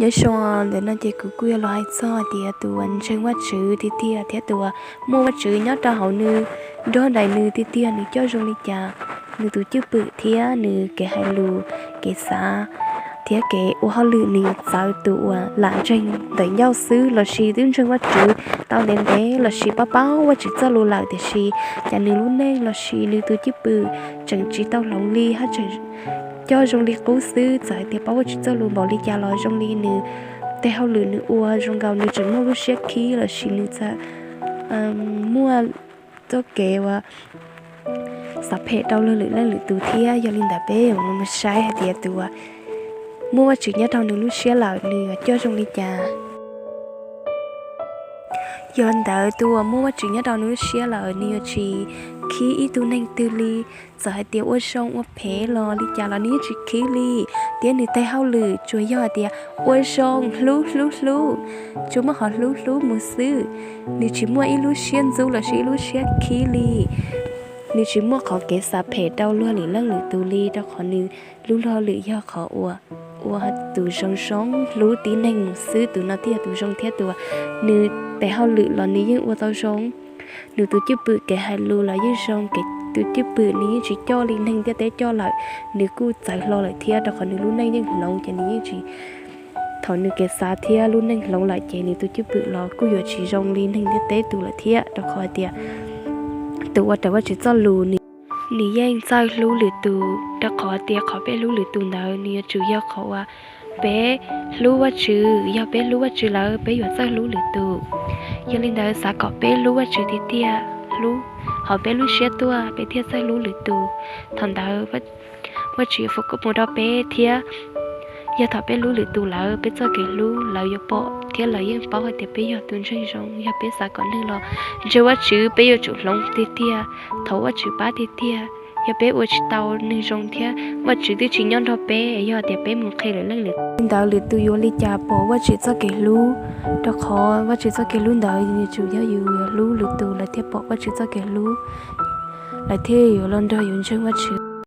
Nyob zoo ntawm no ces kuv kuj yuav los hais txog tias tus uas ntseeg Vajtswv tiag tiag thiab tus uas muaj Vajtswv nyob rau hauv nws, nrog nraim nws tiag tiag, nws coj zoo li cas, nws tus cwj pwm thiab nws kev hais lus, kev xav thiab kev ua hauj lwm nws txawv tus uas lam ntseeg ntawm ncauj xwb lossis twb ntseeg Vajtswv tau ntev ntev lossis paub paub Vajtswv txoj lus lawm tiam sis cas nws lub neej lossis nws tus cwj pwm tseem tsis tau hloov li hab tseem coj zoo li qub xwb. Txawm hais tias paub Vajtswv txoj lus npaum li cas los zoo li nws tej hauj lwm nws ua zoo nkaus nws tseem muaj lub siab khib lossis nws txawm muaj txoj kev uas xav phem rau luag lwm leej lwm tus thiab. Yog li ntawd peb yuav mus saib hais tias tus uas muaj Vajtswv nyob rau nws lub siab lawm nws yuav coj zoo li cas. Yog li ntawd tus uas muaj Vajtswv nyob rau nws lub siab lawm nws yuav tsis khib ib tug neeg twg li. Txawm hais tias ua zoo ua phem los li cas los nws yeej tsis khib li, thiab nws tej hauj lwm tsuas yog hais tias ua zoo, hlub hlub hlub, tsuas muaj qhov hlub hlub mus xwb. Nws tsis muaj ib lub siab ntxub lossis ib lub siab khib li. Nws tsis muaj qhov kev xav phem rau luag lwm leej lwm tus li, rau qhov nws lub luag hauj lwm yog qhov uas ua tus zoo zoo hlub tib neeg mus xwb. Tus no thiaj yog tus zoo thiab tus uas nws tes hauj lwm los nws yeej ua tau zoo. Nws tus cwj pwm kev hais lus los yeej zoo, kev tus cwj pwm nws yeej tsis coj li neeg ntiaj teb coj lawm. Nws kuj txawv hlo lawm thiab rau qhov nws lub neej yeej hloov ces nws yeej tsis, thaum nws kev xav thiab lub neej hloov lawm ces nws tus cwj pwm los kuj yuav tsis zoo li neeg ntiaj teb tus lawm thiab, rau qhov hais tias tus ua raws Vajtswv txoj lus nws, nws yeej txawj hlub lwm tus, rau qhov hais tias qhov peb hlub lwm tus ntawd nws yuav tsum yog qhov uas peb hlub Vajtswv. Yog peb hlub Vajtswv lawm peb yuav txawj hlub lwm tus. Yog li ntawd xav kom peb hlub Vajtswv tiag tiag, hlub hauv peb lub siab tuaj peb thiaj txawj hlub lwm tus. Thaum ntawd Vajtswv yuav foom koob hmoov rau peb thiab. Yog thaum peb hlub lwm tus lawm peb txoj kev hlub lawv yuav pom thiab lawv yeej paub hais tias peb yog tus ntseeg zoo. Yog peb xav kom neeg los ntseeg Vajtswv peb yuav tsum hloov tiag tiag, thov Vajtswv pab tiag tiag. Yog peb ua tsis tau neeg zoo thiab Vajtswv twb tsis nyob nrog peb, yog tias peb mus qhia lwm leej lwm tus, ntawd lwm tus yuav li cas pom Vajtswv txoj kev hlub? Rau qhov Vajtswv txoj kev hlub ntawd nws yuav tsum yog yus yuav hlub lwm tus lawv thiaj pom Vajtswv txoj kev hlub, lawv thiaj yuav los nrog yus ntseeg Vajtswv.